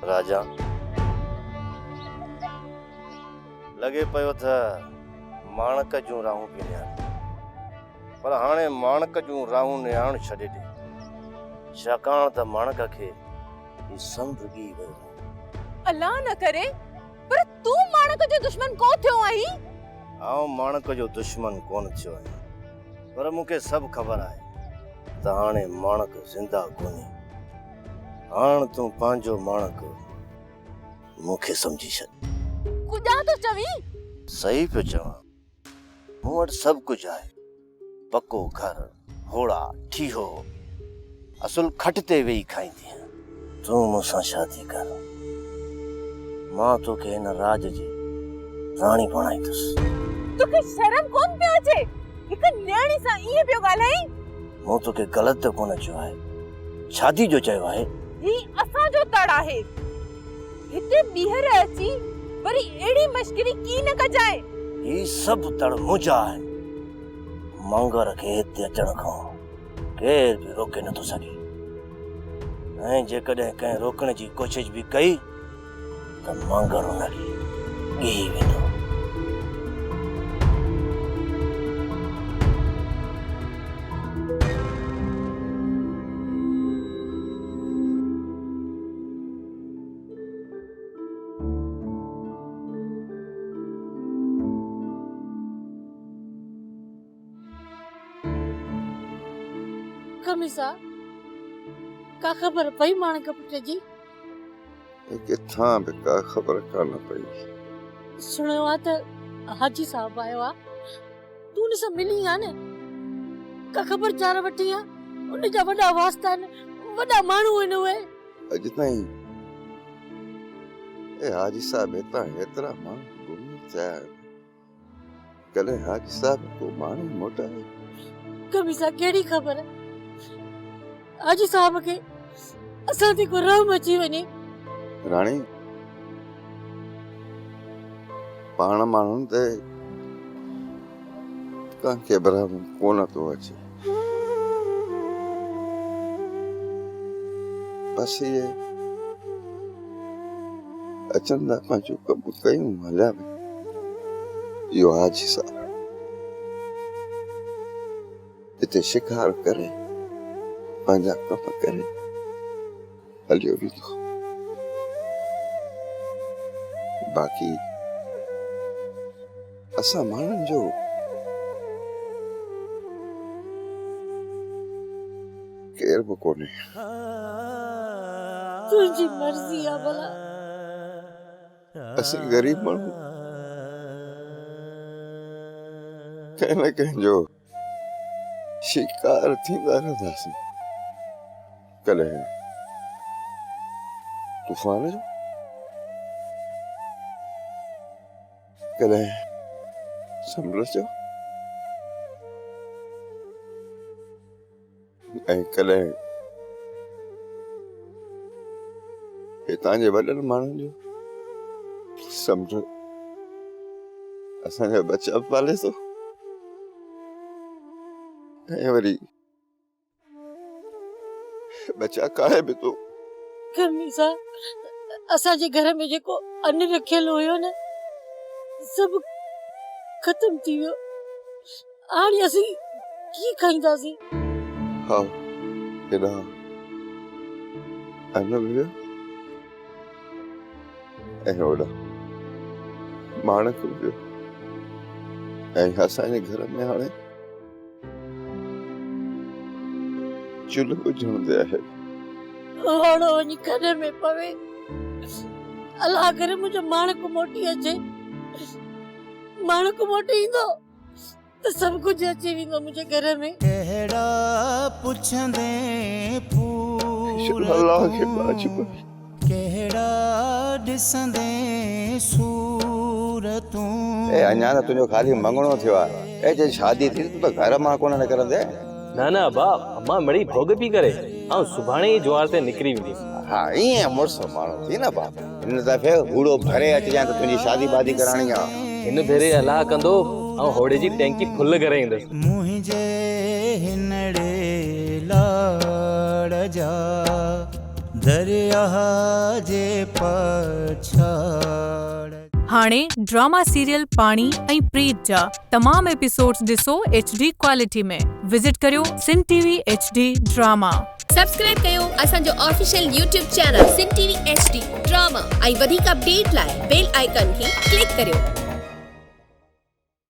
راجا، لڳي پيو تھ ماڻڪ جون راھون پئي نھارين، پر ھاڻي ماڻڪ جون راھون نھارڻ ڇڏي ڏي، ڇاڪاڻ تھ ماڻڪ کي ھي سمنڊ ڳھي ويو آھي. الله نه ڪري، پر تون ماڻڪ جو دشمن ڪو ٿيو آھين؟ آئون ماڻڪ جو دشمن ڪونه ٿيو آھيان، پر مون کي سڀ خبر آھي ته ھاڻي ماڻڪ زنده ڪونھي. ھاڻ تون پنھنجو ماڻڪ مون کي سمجھي ڇڏ. ڪجا ٿو چوين؟ صحيح پيو چوان. مون وٽ سڀ ڪجھ آھي. پڪو گهر، هوڙا، ٺيهو، اصل کٽ تي ويهي کائيندينء. تون مون سان شادي ڪر، مان توکي هن راڄ جي راڻي بڻائيندس. توکي شرم ڪونه پيو اچي؟ هڪ نياڻي سان ائين پيو ڳالهائين؟ مون توکي غلط ته ڪونه چيو آهي، شادي جو چيو آهي. هي اسان جو تڙ آهي. هتي ٻيهر اچي وري اهڙي مشڪري ڪين نه ڪجانء. هي سڀ تڙ منهنجا آهن. مانگر کي هتي اچڻ کان ڪير به روڪي نٿو سگهي ۽ جيڪڏهن ڪنهن روڪڻ جي ڪوشش به ڪئي ته مانگر ان کي ڳهي ويندو. خميسا، ڪا خبر پئي ماڻڪ پٽ جي؟ ڪٿان به ڪا خبر ڪانه پئي. سڻيو آ ته حاجي صاحب آيو آ. تون ان سان ملين ها نه؟ ڪا خبر چار وٺين ها؟ ان جا وڏا واسطا آهن، وڏا ماڻهو آهن اهي. اڄ تائين اي حاجي صاحب هتان هيترا ماڻهو گم ٿيا آهن، ڪڏهن حاجي صاحب ڪو ماڻهو موٽايو؟ خميسا ڪهڙي خبر حاجي صاحب کي اسان تي ڪو رحم اچي وڃي. راڻي پاڻ ماڻهن تي ڪنهن کي به رحم ڪونه ٿو اچي. بس اهي اچن ٿا پنهنجو ڪم ڪيون هليا وڃون. اهو حاجي صاحب هتي شڪار ڪري پنهنجا ڪم ڪري هليو ويندو. باقي اسان ماڻهن جو ڪير به ڪونهي. تنهنجي مرضي آ ڀلا. اسين غريب ماڻهو ڪنهن نه ڪنهن جو شڪار ٿيندا رهنداسين. ڪڏهن طوفان جو، ڪڏهن سمنڊ جو ۽ ڪڏهن هتان جي وڏن ماڻهن جو. سمنڊ اسان جا ٻچا به پالي ٿو ۽ وري ٻچا ڪاهي به ٿو. خميسا، اسان جي گهر ۾ جيڪو ان رکيل هيو نه، سڀ ختم ٿي ويو. هاڻي اسين ڪيئن کائينداسين؟ ها، هيڏانهن ان به ويو ۽ هوڏانهن ماڻڪ به ويو ۽ اسان جي گهر ۾ هاڻي چلهه اجهڻ تي آهي. هوڙو وڃي کڏ ۾ پوي. الله ڪري منهنجو ماڻڪ موٽي اچي. ماڻڪ موٽي ايندو ته سڀ ڪجهه اچي ويندو منهنجي گهر ۾. ڪهڙا پڇندين پور الله کي تون، ٻاجهه پوي. ڪهڙا ڏسندين سور تون. اي اڃا ته تنهنجو خالي مڱڻو ٿيو آهي. اي جي شادي ٿي ته تون ته گهر مان ڪونه نڪرندين. نه نه ابا، امان مڙئي ڀوڳ پئي ڪري. آئون سڀاڻي ئي جوار تي نڪري وينديس. ها ائين مڙس ماڻهو ٿي نه بابا. هن دفعي هوڙو ڀري اچجانء ته تنهنجي شادي بادي ڪرائڻي آ. هن ڀيري الله ڪندو آئون هوڙي جي ٽينڪي ڦل ڪري ايندس. منهنجي هنڙي لاڙ جا. درياهه جي پڇاڙ. هاڻي ڊراما سيريل پاڻي ۽ پريت جا تمام ايپيسوڊز ڏسو ايڇ ڊي ڪوالٽي ۾ وزٽ ڪريو Sindh T V H D drama. Subscribe ڪيو اسان جو official YouTube channel Sindh T V H D drama ۽ وڌيڪ اپڊيٽ لاء بيل آئيڪان کي ڪلڪ ڪريو.